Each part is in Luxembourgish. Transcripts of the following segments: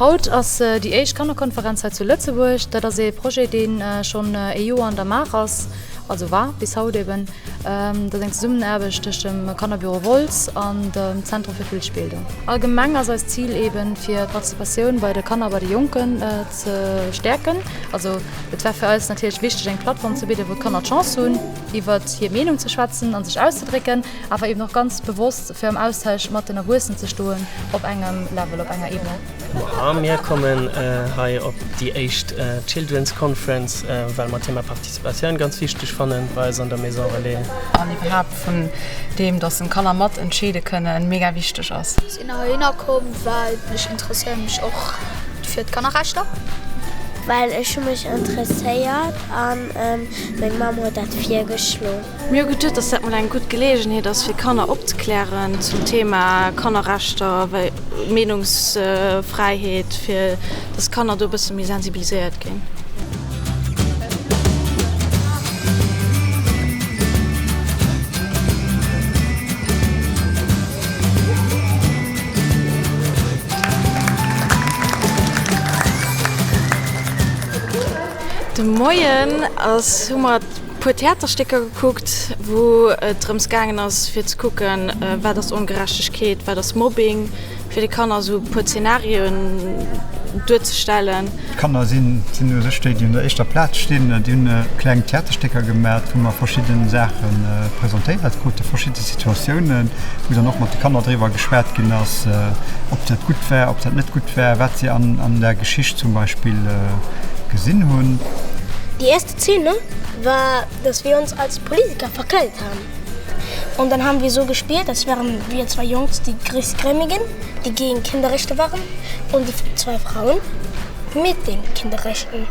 Haut ass déi éischt Kannerkonferenz hei zu Lëtzebuerg. Dat ass ee Projet, dee schonn ee Joer an der Maach ass, also war bis haut eben. Dat ass eng Zesummenaarbecht tëscht dem Kannerbüro Wolz an dem Zentrum fir Bildungsbildung. Allgemeng ass eist Zil eben, fir d'Participatioun bei de Kanner a bei de Jonken ze stäerken. Also et war fir eis natierlech wichteg, eng Plattform ze bidden, wou d'Kanner d'Chance hunn, iwwert hir Meenung ze schwätzen a sech auszedrécken, awer eben och ganz bewosst fir am Austausch mat den Erwuessenen ze stoen op engem Level, op enger Ebene. A mir kommen hei op déi éischt Children's Conference, well mer d'Thema Participatioun ganz wichteg fannen bei eis an der Maison Relais. An iwwerhaapt vun deem, dass en Kanner mat entscheede kënnen, mega wichteg ass. Sinn heihinner komm, well ech interesséiere mech och fir d'Kannerrechter. Well ech hu mech interesséiert an meng Mamm huet dat virgeschloen. Mir hu geduet, dass dat mol eng gutt Geleegenheet ass, fir Kanner opzeklären zum Thema Kannerrechter, Meenungsfräiheet, fir dass d'Kanner do e bësse méi sensibiliséiert ginn. De Moien ass hu mer puer Theaterstécker gekuckt, wou et drëms gaangen ass fir ze kucken, wat ass Ongerechtegkeet, wat ass Mobbing, fir de Kanner esou e puer Zenarioen duerzestellen. D'Kanner sinn u sech déi, déi un der éischter Plaz stinn. Déi hunn kleng Theaterstécker gemat, wou mer verschidde Saache presentéiert kruten, verschidde Situatiounen, wou dann och mat de Kanner driwwer geschwat ginn ass, ob dat gutt war, ob dat net gutt war, wat si an der Geschicht zum Beispill gesinn hunn. Déi erste Szene war, dass wir uns als Politiker verkleidet haben. Und dann haben wir so gespielt, als wären wir zwei Jungs die Griesgrämigen, die gegen Kinderrechte waren und die zwei Frauen mit den Kinderrechten.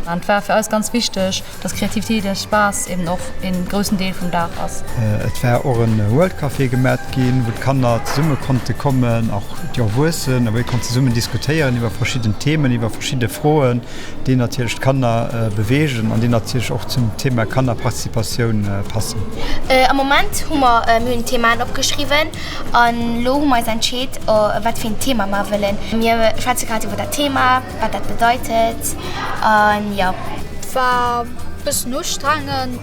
An et war fir eis ganz wichteg, dass Kreativitéit a Spaass eben och een groussen Deel vum Dag ass. Et war och en World Café gemat ginn, wou d'Kanner zesumme konnte kommen, och déi Erwuessen, a wou ee konnt zesummen diskutéieren iwwer verschidden Themen, iwwer verschidde Froen. déi natierlech d'Kanner beweegen an déi natierlech och zum Thema Kannerparticipatioun passen. Am Moment hu mer, mir hunn Themaen opgeschriwwen an elo hu mer eis entscheet, wat fir een Thema mer wëllen. Mir schwätze grad iwwer dat Thema, wat dat bedeitet an jo. War bëssen ustrengend,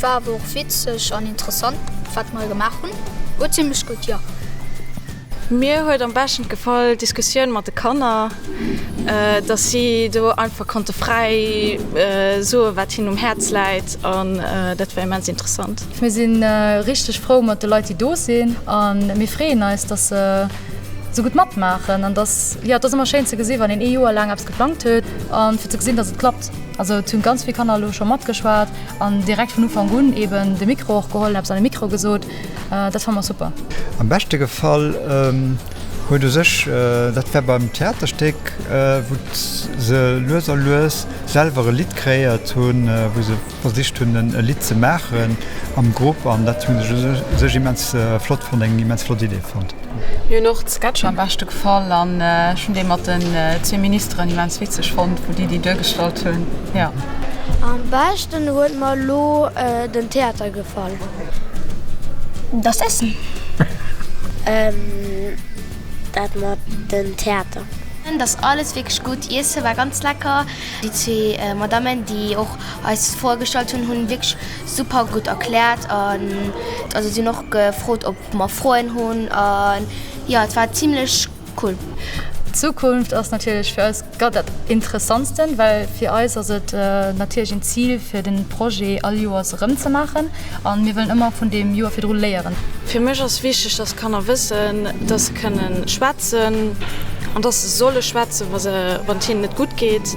war awer och witzeg an interessant wat mer gemaach hunn. Wor zimlech gutt, jo. Mir huet am beschten gefall d'Diskussioun mat de Kanner, dass si do einfach konnte fräi soen, wat hinnen um Häerz läit an dat war immens interessant. Mir si richteg frou mat de Leit, déi do sinn a mir freeën eis, dass se esou gutt matmaachen an dass, jo, et ass ëmmer schéin ze gesi wann een ee Joer laang eppes geplangt huet a fir ze gesinn, dass et klappt. Also et hunn ganz vill Kanner elo scho matgeschwat an direkt vun Ufank un eben de Mikro och geholl an eppes an de Mikro gesot. Dat fanne mer super. Am beschte gefall huet u sech, dat war beim Theaterstéck, wou se lues a lues selwer e Lidd kreéiert hunn, wou se versicht hunn e Lidd ze maachen am Grupp an dat hunn ech u sech immens flott fonnt, eng immens flott Idee fonnt. Mir hunn och d'Sketcher am beschte gefall an ech hunn dee mat den zwee Ministeren immens witzeg fonnt, wou déi déi duergestallt hunn, jo. Am beschten huet mer elo den Theater gefall. Das Essen. Dat mat den Theater. Dass alles wierklech gutt, Iesse war ganz lecker. Déi zwee Madammen déi och eis Froe gestallt hunn, hunn wierklech super gutt erkläert an also si hunn och gefrot ob mer Froen hunn an jo et war zimlech Cool. D'Zukunft ass natierlech fir eis grad dat Interessantsten, well fir eis ass et natierlech een Zil fir den Projet all Joers erëm ze maachen an mir wëllen ëmmer vun deem Joer virdru léieren. Fir mech ass wichteg, dass d'Kanner wëssen, dass se kënnen schwätzen an dass se solle schwätzen, wa se, wann et hinnen net gutt geet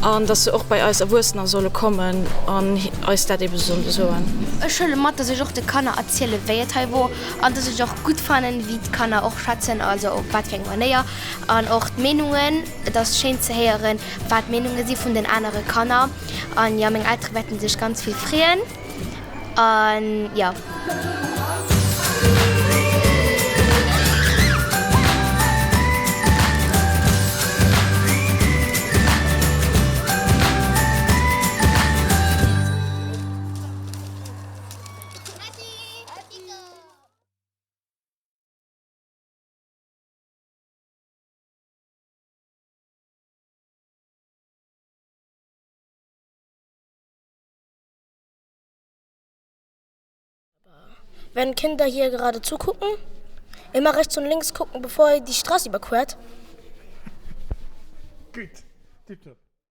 an dass se och bei eis Erwuessener solle kommen an eis dat ebe solle soen. Ech huele mat, dass ech och de Kanner erziele wéi et hei wor An dass ech och gutt fannen, wéi d'Kanner och schwätzen, also op wat fir eng Manéier, an och d'Meenungen. Et ass schéin ze héieren, wat d'Meenunge si vun den anere Kanner. An jo, meng Eltere wäerten sech ganz vill freeën. An jo. Wenn Kinder hier gerade zugucken, immer rechts und links gucken, bevor ihr die Straße überquert. Gutt, tiptop.